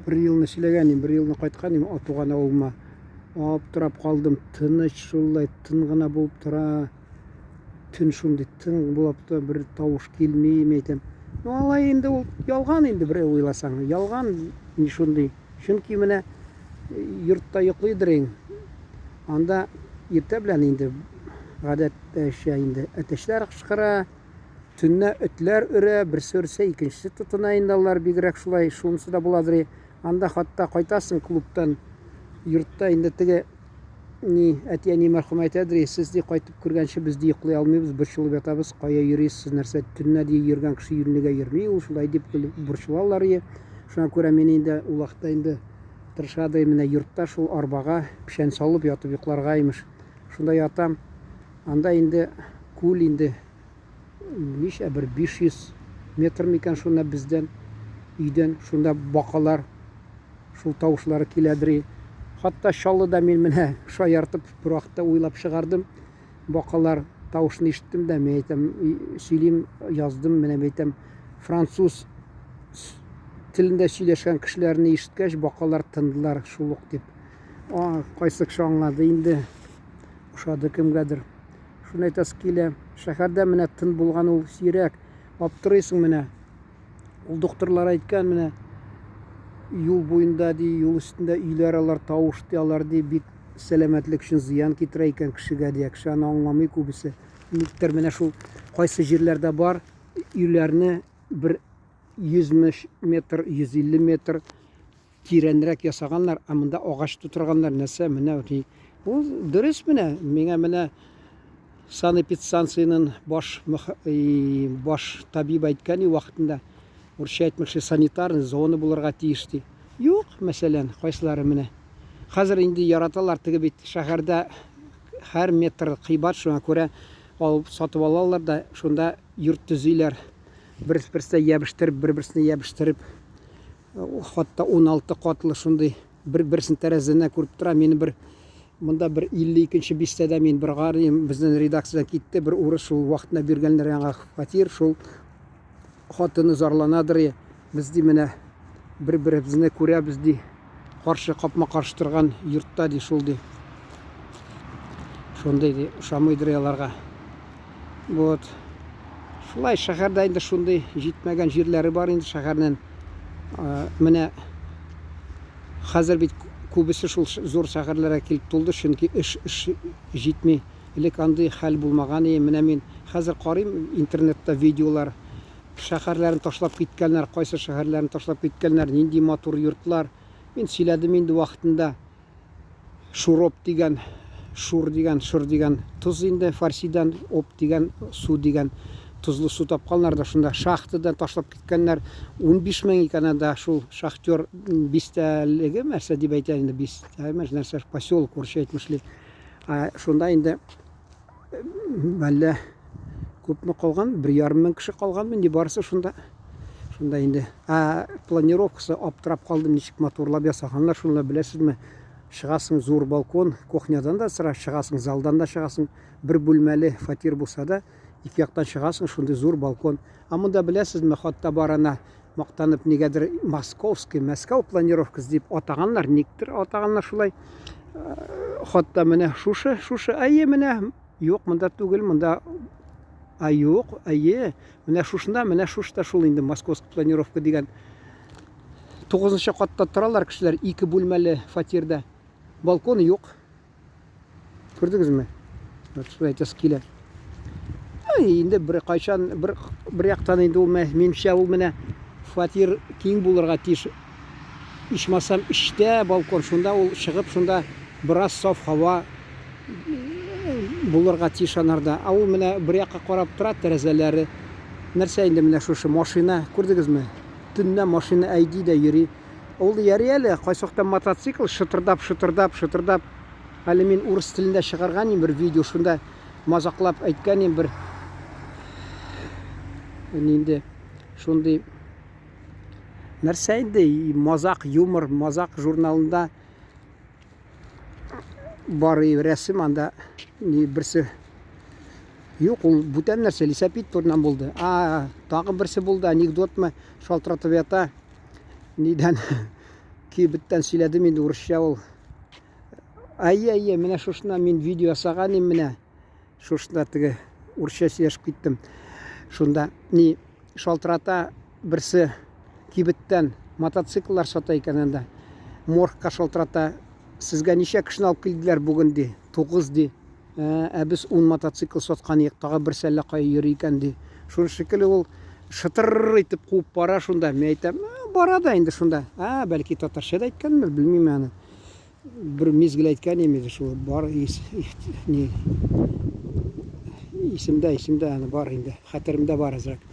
Бер елны сөйләгән идем, бер елны кайткан идем туган авылыма. Аптырап калдым, тыныч шулай, тын гына булып тора. Төн шундый тын булып тора, бер тавыш килми, мин әйтәм. Ну, алай инде ул ялган инде бер уйласаң, ялган ни шундый. Чөнки менә йортта йоклыйдыр инде. Анда иртә белән инде гадәттәчә инде әтәчләр кычкыра, төнлә этләр өрә, берсе өрсә, икенчесе тотына инде алар бигрәк шулай, шунысы да буладыр. Анда хатта кайтасың клубтан, йортта инде теге ни әти-әни мәрхүм әйтәдер, сез ди кайтып күргәнче без ди йоклый алмыйбыз, борчылып ятабыз, кая йөрисез, нәрсә, төнлә ди йөргән кеше юньлегә йөрми ул, шулай дип борчылалар. Шуңа күрә мин инде ул вакытта инде тырышадыр менә йортта шул арбага печән салып ятып йокларга имеш. Шунда ятам. Анда инде күл инде ничә бер 500 метр микән шунда бездән өйдән шунда бакалар шул тавышлары киләдер. Хатта Чаллыда мин менә шаяртып бер вакытта уйлап чыгардым. Бакалар тавышын ишеттем дә, мин әйтәм, сөйлим, яздым, менә мин әйтәм, француз телендә сөйләшкән кешеләрне ишеткәч, бакалар тындылар шул ук дип. А, кайсы кеше аңлады инде, ошады кемгәдер. Шуны әйтәсе килә, шәһәрдә менә тын булган ул сирәк, аптырыйсың менә. Ул докторлар әйткән менә юл буенда ди, юл өстендә өйләр алар тавыш ди, алар ди бик сәламәтлек өчен зыян китерә икән кешегә ди. Кеше аны аңламый күбесе. Никтер менә шул кайсы җирләрдә бар өйләрне бер 100 метр, 150 метр тирәнрәк ясаганнар, ә монда агач тутырганнар, нәрсә, менә ди. Ул дөрес менә, миңа менә санэпидстанциянең баш баш табиб әйткән вакытында, урысча әйтмешли, санитарный зона булырга тиеш ди. Юк, мәсәлән, кайсылары менә. Хәзер инде яраталар, теге бит шәһәрдә һәр метр кыйбат, шуңа күрә алып сатып алалар да шунда йорт төзиләр. Бер-берсенә ябештереп, бер-берсенә ябештереп. Хатта 16 катлы шундый бер-берсен тәрәзәдән күреп тора. Мин бер монда бер 52 бистәдә мин бер гарыйм, безнең редакциядән китте бер урыс, шул вакытында биргәннәр яңа фатир, шул хатыны зарланадыр. Без ди менә бер-беребезне күрәбез ди. Каршы капма-каршы торган йортта ди шул ди. Шундый ди, ошамыйдыр аларга. Вот. Шулай шәһәрдә инде шундый җитмәгән җирләре бар инде шәһәрнең. Менә хәзер бит күбесе шул зур шәһәрләргә килеп тулды, чөнки эш эш җитми. Элек андый хәл булмаган иде. Менә мин хәзер карыйм интернетта видеолар. Шәһәрләрен ташлап киткәннәр, кайсы шәһәрләрен ташлап киткәннәр, нинди матур йортлар. Мин сөйләдем инде вакытында. Шуроп дигән, шур дигән, шыр дигән тоз инде, фарсидан, оп дигән, су дигән тозлы су тапканнар да шунда шахтадан ташлап киткәннәр. 15 мең икән анда шул шахтер бистәлеге, нәрсә дип әйтә инде, бистә, нәрсә, поселок урысча әйтмешли. Шунда инде әллә күпме калган, 1,5 мең кеше калган, инде барысы шунда. Шунда инде. Ә планировкасы аптырап калдым, ничек матурлап ясаганнар, шуны беләсезме? Чыгасың зур балкон, кухнядан да сыра чыгасың, залдан да чыгасың, бер бүлмәле фатир булса да, ике яктан чыгасың, шундый зур балкон. Ә монда беләсезме, хатта бар ана мактанып нигәдер московский, Мәскәү планировкасы дип атаганнар, никтер атаганнар шулай. Хатта менә шушы, шушы, әйе, менә, юк, монда түгел, монда, а юк, әйе, менә шушында, менә шушта шул инде московский планировка дигән. Тугызынчы катта торалар кешеләр, ике бүлмәле фатирда. Балкон юк. Күрдегезме? Вот шулай әйтәсе килә. Инде бер кайчан бер бер яктан инде ул минемчә ул менә фатир киң булырга тиеш. Ичмасам эчтә балкон, шунда ул чыгып, шунда бераз саф һава булырга тиеш анарда. Ә ул менә бер якка карап тора тәрәзәләре. Нәрсә инде менә шушы машина, күрдегезме? Төнлә машина әйди дә йөри. Ул ярый әле, кайсы вакытта мотоцикл шытырдап, шытырдап, шытырдап. Әле мин урыс телендә чыгарган идем бер видео, шунда мазаклап әйткән идем бер нинди шундый нәрсә инде, мазак, юмор, мазак журналында бар рәсем анда ни берсе юк, ул бүтән нәрсә, лисәпид турыннан булды. А, тагын берсе булды, анекдотмы, шалтыратып ята. Нидән? Кибеттән сөйләдем инде урысча ул. Әйе, әйе, менә шушына мин видео ясаган идем менә. Шушында теге урысча сөйләшеп киттем. Шунда ни шалтырата берсе кибеттән мотоцикллар сата икән анда. Моргка шалтырата. Сезгә ничә кешене алып килделәр бүген ди? 9 ди. Ә без 10 мотоцикл саткан идек, тагы берсе әллә кая йөри икән ди. Шуны шикелле ул шытыр итеп куып бара шунда. Мин әйтәм, бара да инде шунда. А, бәлки татарча да әйткәнмер, белмим аны. Бер мизгел әйткән иде шул, бар ис, ни исемдә, исемдә аны бар инде, хәтеремдә бар әзрәк.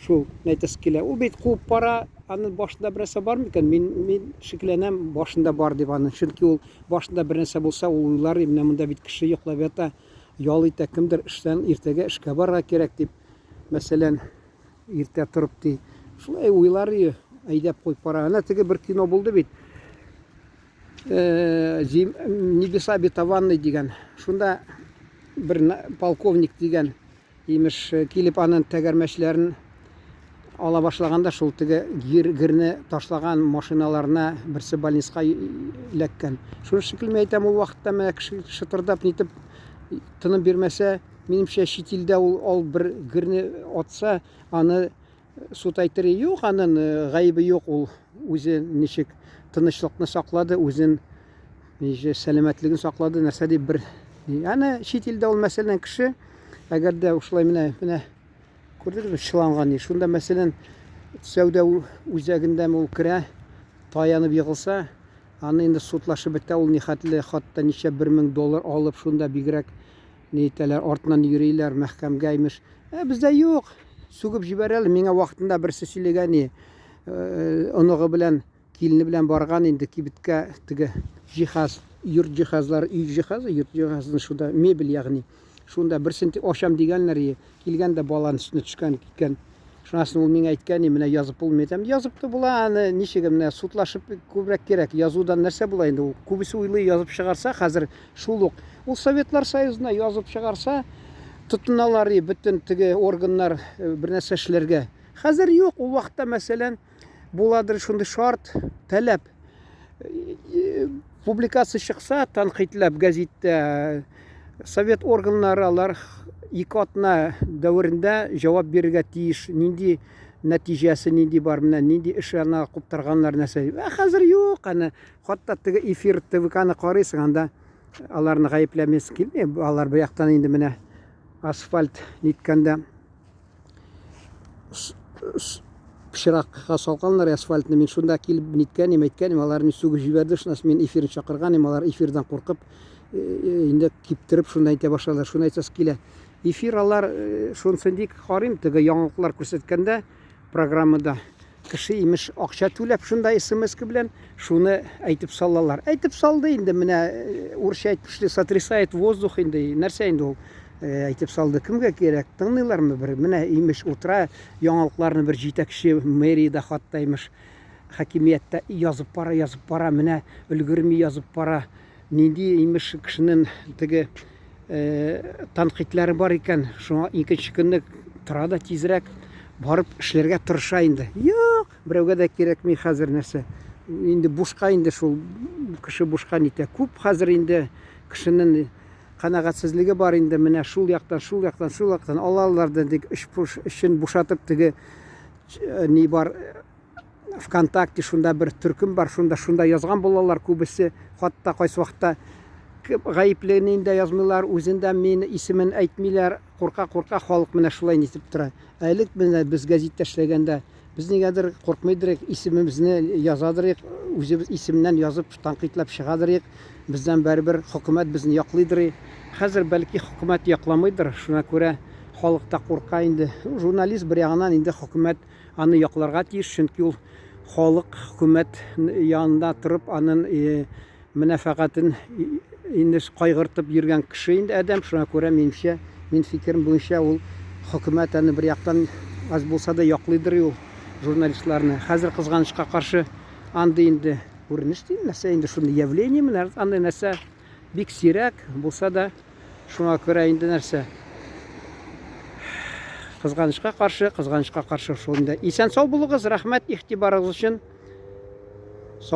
Шул әйтәсе килә. Ул бит куып бара, аның башында берәрсе бар микән? Мин мин шикләнәм, башында бар дип аның. Чөнки ул башында бер нәрсә булса, ул уйлар, менә монда бит кеше йоклап ята, ял итә, кемдер эштән иртәгә эшкә барырга кирәк дип, мәсәлән, иртә торып ди. Шулай уйлар әйдәп куеп бара. Әнә теге бер кино булды бит. Э, Небеса обетованные дигән. Шунда бер полковник дигән имеш э, килеп аның тәгәрмәчләрен ала башлаганда шул теге гир гирне ташлаган машиналарына берсе больницага эләккән. Шуны шикелле мин әйтәм, ул вакытта менә кеше шытырдап нитеп тыным бирмәсә, минемчә, чит илдә ул ал бер герне атса, аны суд әйтер, юк, аның э, гаебе юк, ул үзе ничек тынычлыкны саклады, үзен ничек сәламәтлеген саклады, нәрсә дип бер. Аны чит илдә ул мәсәлән кеше, әгәр дә шулай менә менә күрдегезме, чыланган, шунда мәсәлән сәүдә үзәгендә ул керә, таянып егылса, аны инде судлашып бетә, ул нихәтле хатта ничә 1000 доллар алып, шунда бигрәк ни итәләр, артыннан йөриләр, мәхкәмгә имеш. Ә бездә юк. Сүгеп җибәрәләр. Миңа вакытында берсе сөйләгән, ни, э, оныгы белән, килене белән барган инде кибеткә теге җиһаз, йорт җиһазлары, өй җиһазы, йорт җиһазын шунда, мебель ягъни. Шунда берсен ачам дигәннәр, килгән дә баланың өстенә төшкән, киткән. Шуннан соң ул миңа әйткән, менә язып булмый. Әйтәм, язып та була, аны ничек менә судлашып күбрәк кирәк. Язудан нәрсә була инде ул? Күбесе уйлый, язып чыгарса, хәзер шул ук. Ул Советлар Союзына язып чыгарса, тотыналар и бөтен теге органнар э, бер нәрсә эшләргә. Хәзер юк, ул вакытта, мәсәлән, буладыр шундый шарт, таләп. Э, публикация чыкса, тәнкыйтьләп гәзиттә, совет органнары алар ике атна дәверендә җавап бирергә тиеш. Нинди нәтиҗәсе нинди бар, менә нинди эш ана куптырганнар нәрсә. Ә хәзер юк, аны хатта теге эфир ТВКны карыйсың, анда аларны гаепләмәс килми. Алар бер яктан инде менә асфальт ниткәндә пычракка салганнар асфальтны. Мин шунда килеп ниткән идем, әйткән идем, алар мине сүгеп җибәрде. Шуннан соң мин эфирын чакырган идем, алар эфирдан куркып, э, э, инде киптереп шунда әйтә башладылар. Шуны әйтәсе килә. Эфир алар э, шунысын дик карыйм, теге яңалыклар күрсәткәндә программада кеше имеш акча түләп шунда смс белән шуны әйтеп салалар. Әйтеп салды инде менә э, урысча әйтмешли сотрясает воздух инде. Нәрсә инде ул? Э, әйтеп салды. Кемгә кирәк? Тыңлыйлармы бер? Менә имеш утыра яңалыкларны бер җитәкче мэриядә хатта имеш хакимияттә язып бара, язып бара, менә өлгерми язып бара. Нинди имеш кешенең теге э, тәнкыйтьләре бар икән, шуңа икенче көнне тора да тизрәк барып эшләргә тырыша инде. Юк, берәүгә дә кирәкми хәзер нәрсә. Инде бушка инде шул кеше бушка нитә. Күп хәзер инде кешенең канәгатьсезлеге бар инде менә шул яктан, шул яктан, шул яктан алалар да тик эч эчен бушатып теге э, ни бар ВКонтакте шунда бер төркем бар, шунда шунда язган булалар күбесе. Хатта кайсы вакытта гаеплене дә язмыйлар, үзен дә мин исемен әйтмиләр. Курка-курка халык менә шулай нитеп тора. Ә элек менә без гәзиттә эшләгәндә без нигәдер куркмыйдыр идек, исемебезне язадыр идек, үзебез исемнән язып тәнкыйтьләп чыгадыр идек. Бездән барыбер хөкүмәт безне яклыйдыр. Хәзер бәлки хөкүмәт якламыйдыр, шуңа күрә халык та курка инде. Журналист бер ягыннан инде хөкүмәт аны якларга тиеш, чөнки ул халык хөкүмәт янында торып, анын э, мәнфәгатен инде кайгыртып йөргән кеше инде адәм. Шуңа күрә минемчә, мин фикерем буенча ул хөкүмәт аны бер яктан аз булса да яклыйдыр ул журналистларны. Хәзер кызганычка каршы андый инде күренеш дим, нәрсә инде шундый явление менә андый нәрсә бик сирәк булса да. Шуңа күрә инде нәрсә? Кызганычка каршы, кызганычка каршы шул инде. Исән сау булыгыз, рәхмәт игътибарыгыз өчен.